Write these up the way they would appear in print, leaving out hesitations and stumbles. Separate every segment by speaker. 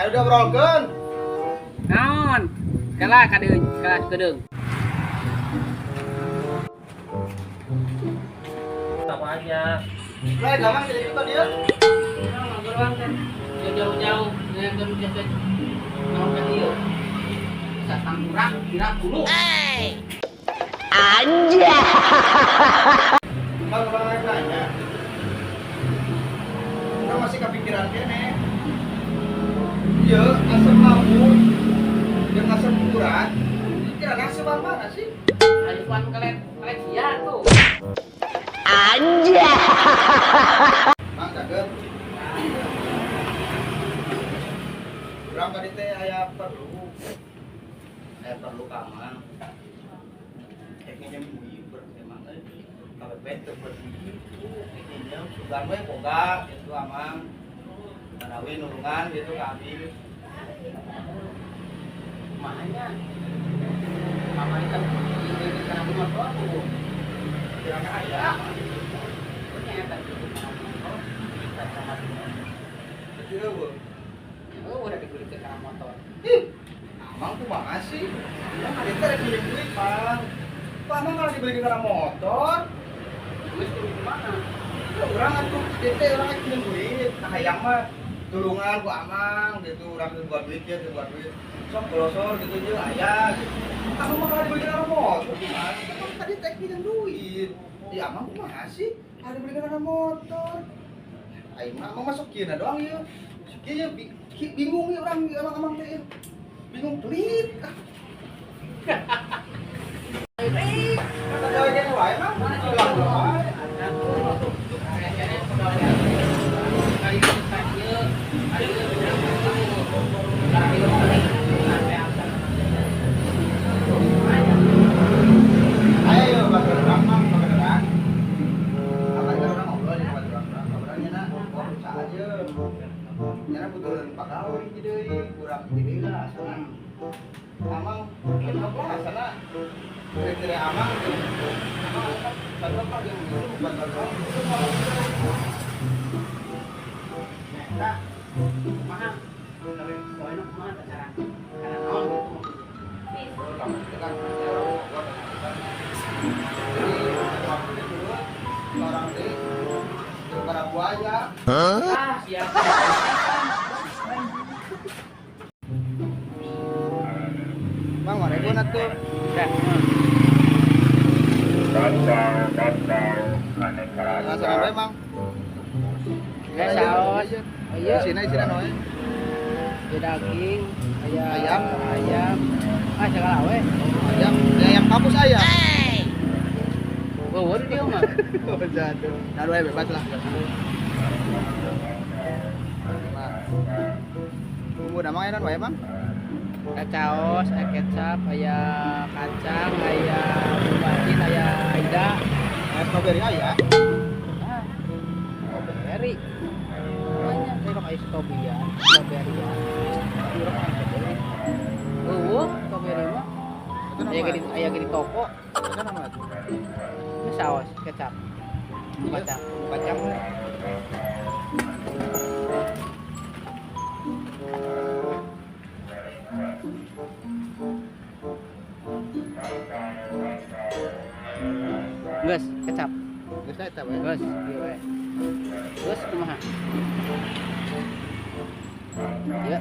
Speaker 1: Ayo diobrolkeun.
Speaker 2: Naon? Kalah kadeung, kalah kedeung.
Speaker 3: Apa aja?
Speaker 1: Lah, gampang jadi itu dia.
Speaker 2: Ngobrol kan. Jauh-jauh dengan biasa naon ka dieu. Bisa tangkurak, kira dulu.
Speaker 1: Bang, bang nanya. Urang masih kepikiran kene. Iya, asam lambung yang asam urat. Kira asam mana sih?
Speaker 2: Ayuan kalian kalian sia tuh.
Speaker 1: Mang cakep. Urang tadi teh aya perlu. Aya perlu ka Mang. Rek nginjem duit emang euy. KBP teu duit. Rek nginjem sugan we boga gitu Amang. Manawi nulungan gitu ka abi.
Speaker 2: Mahanya. Mama itu ini karena motor tuh.
Speaker 1: Kira aya.
Speaker 2: Punya eta tuh motor. Kita sama
Speaker 1: Jadi eueuh.
Speaker 2: Oh, udah dibeli ke karena motor.
Speaker 1: Ih, Amang kumaha sih? Urang tadi teh rek minjem duit, Bang. Pak Amang kalau dibeli karena motor,
Speaker 2: Duit kudu kumaha?
Speaker 1: ya urang atuh teh urang rek minjem duit. Nah, hayang mah tulungan ku Amang gitu, urang teu buat duit ya, teu buat duit. Sok golosor gitu jeung aya gitu. Amang mah kalau dibeli karena motor kumaha sih? Kan tadi teh minjem duit. Ya Amang kumaha sih? Ada dibeli karena motor. Aing mah Amang masuk kieu doang ieu. Kieu ya bingung ya urang Amang Amang teh. Bingung pelit. Ah. Kata gawe gini wae mah. Ulah wae. Ayo batur urang mah batur. Apa kan urang ngobrol di batur urang. Ngobrol nya oh usaha aja. Nya butuh pagawe hiji deui, kurang hiji deui lah asana. Amang kenapa asana kriteria amang amang kan batur apa yang itu bukan batur.
Speaker 2: Eta kumaha? Gawe poe kumaha teh cara? Karena naon gitu maksudnya.
Speaker 1: Oh, kamu itu kan orang Bogor, kan. Jadi waktu itu orang teh para buaya.
Speaker 2: Ah, siap.
Speaker 1: Mang, warego atuh.
Speaker 2: Dah.
Speaker 3: Kacang, kacang, aneka
Speaker 1: Nah,
Speaker 3: rasa.
Speaker 1: sana Mang.
Speaker 2: Ya saus. Oh iya,
Speaker 1: Isina isina noe.
Speaker 2: ya daging, aya
Speaker 1: Ayam.
Speaker 2: Ayam. Ah, segala we.
Speaker 1: Ayam, ya, ayam kampus ayam.
Speaker 2: Oh, dia mah.
Speaker 1: Oh, jatuh. Nah, we bebas lah. Nah. Bumbu nama enak wae, Mang.
Speaker 2: Aya saus, aya kecap, aya kacang, aya bumbu aya aida.
Speaker 1: Aya strawberry aya.
Speaker 2: Ah, strawberry. Banyak sih kok aya strawberry ya, strawberry ya. Urang kan strawberry. Eueuh, strawberry mah.
Speaker 1: Itu nama.
Speaker 2: Aya ge di toko.
Speaker 1: Itu nama.
Speaker 2: Ini saus, kecap. Kacang.
Speaker 1: Bumbu kacang.
Speaker 2: Geus, kecap.
Speaker 1: Geus eta we.
Speaker 2: Geus, ieu we. Geus kumaha? Ya.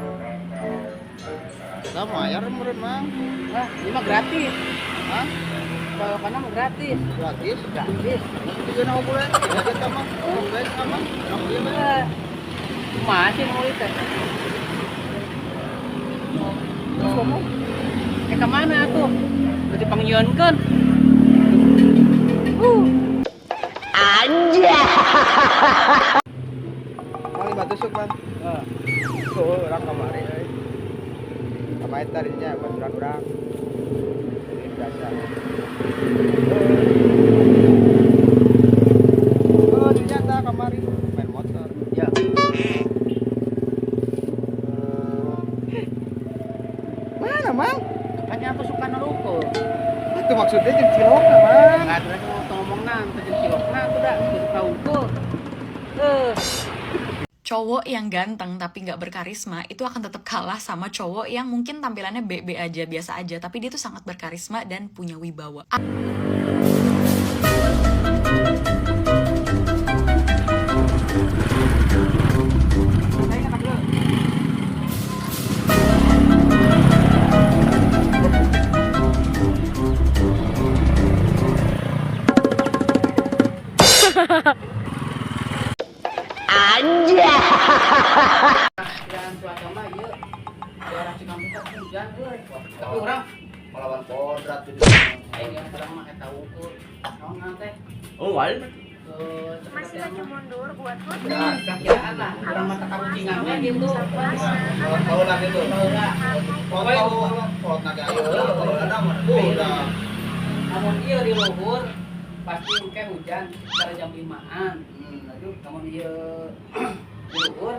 Speaker 1: Kita bayar meureun, Mang.
Speaker 2: Wah, ini mah gratis.
Speaker 1: Hah?
Speaker 2: Kalau kana mah gratis.
Speaker 1: Gratis.
Speaker 2: Gratis.
Speaker 1: Juga nama bulan, gratis sama, guys sama, nama dia mah.
Speaker 2: Eh, masih mau itu.
Speaker 1: Terus ngomong,
Speaker 2: Eh kemana tuh? Udah dipanggilkan.
Speaker 1: Mang lima tusuk, Mang. Oh, orang kamari, euy. Kamari tadinya baturan urang. Ini biasa. Oh, ternyata kamari main motor.
Speaker 2: Ya.
Speaker 1: Mana, Mang?
Speaker 2: Kan aku suka neruko.
Speaker 1: Itu maksudnya jeung cilokna, Mang.
Speaker 2: Nggak ada ngomong ngomong nang, jeung cilokna tuh dah, suka unggul.
Speaker 4: Cowok yang ganteng tapi nggak berkarisma itu akan tetap kalah sama cowok yang mungkin tampilannya B-B aja, biasa aja, tapi dia tuh sangat berkarisma dan punya wibawa.
Speaker 2: Kiraan cuaca mah ieu daerah Cikampek teh hujan euy. Tapi urang
Speaker 1: Melawan kodrat gitu.
Speaker 2: Aing yang urang mah eta ukur. Naon teh?
Speaker 3: Oh, wal.
Speaker 5: Masih maju mundur buat
Speaker 1: Ya,
Speaker 2: Kiraan lah, urang mah takarucingan we gitu.
Speaker 1: Kalau lagi tuh.
Speaker 2: Baheula.
Speaker 1: Kalau tahu kalau naga ayo, kalau ada mah udah.
Speaker 2: Namun ieu di luhur pasti engke hujan sekitar jam 5-an.
Speaker 1: Aduh.
Speaker 2: Namun ieu di luhur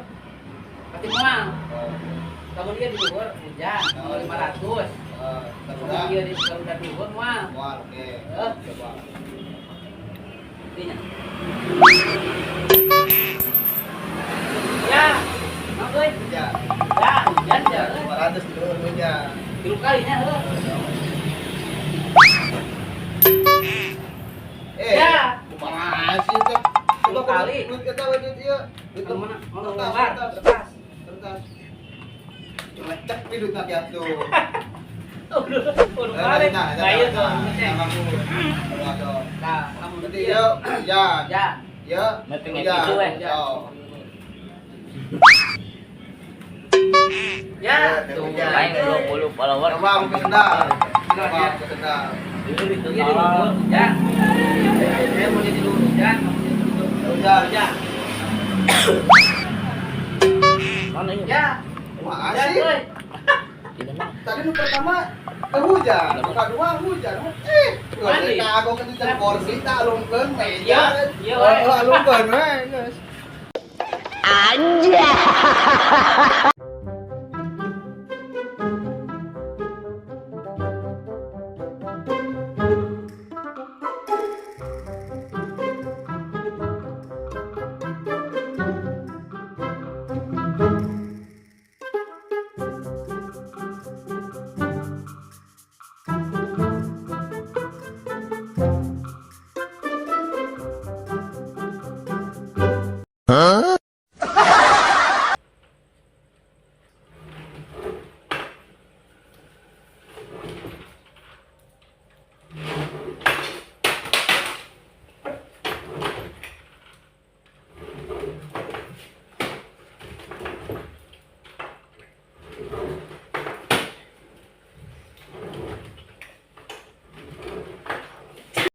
Speaker 2: pasti moal.
Speaker 1: Oh,
Speaker 2: Namun ieu di luhur hujan,
Speaker 1: Oh,
Speaker 2: 500.
Speaker 1: Garuda.
Speaker 2: Namun ieu di Garuda luhur moal.
Speaker 1: Mual, oke. Coba.
Speaker 2: Dinya. Ya, mau euy.
Speaker 1: Ya,
Speaker 2: Ya, hujan ya. Euy.
Speaker 1: 500 dulu punya.
Speaker 2: Tilu kalinya heuh.
Speaker 1: Eh,
Speaker 2: Ya.
Speaker 1: kumaha sih teh? Coba
Speaker 2: Kali.
Speaker 1: duit kita we duit ieu. Duit
Speaker 2: Anu mana? Oh,
Speaker 1: kertas,
Speaker 2: lembar,
Speaker 1: kertas,
Speaker 2: kertas.
Speaker 1: kertas. Lecek nih duitna kieu tuh.
Speaker 2: Udah kali.
Speaker 1: Nah,
Speaker 2: Nah, ieu tuh.
Speaker 1: nah, nah,
Speaker 2: Nah, kamu
Speaker 1: Berarti ieu hujan.
Speaker 2: Ya.
Speaker 1: Ieu
Speaker 3: Berarti
Speaker 1: hujan.
Speaker 3: gitu, eh.
Speaker 1: Oh.
Speaker 2: Ya,
Speaker 1: Ya,
Speaker 2: tuh.
Speaker 1: hujan.
Speaker 3: Lain 20 follower.
Speaker 1: Coba aku ke sendal. Coba aku ke sendal.
Speaker 3: Dulu itu
Speaker 2: Iya di luhur hujan. Saya mau di luhur hujan, mau di luhur
Speaker 1: Hujan.
Speaker 2: hujan.
Speaker 3: Mana ini?
Speaker 2: Ya.
Speaker 1: Kumaha
Speaker 2: Hujan,
Speaker 1: sih?
Speaker 2: euy.
Speaker 3: Tidak mah.
Speaker 1: Tadi nu pertama hujan, nu kadua hujan. Eh,
Speaker 2: Mandi.
Speaker 1: nah aku kenceng kursi tak alungkeun meja.
Speaker 2: Iya, iya, we.
Speaker 1: Oh, alungkeun we, geus.
Speaker 2: Anjay.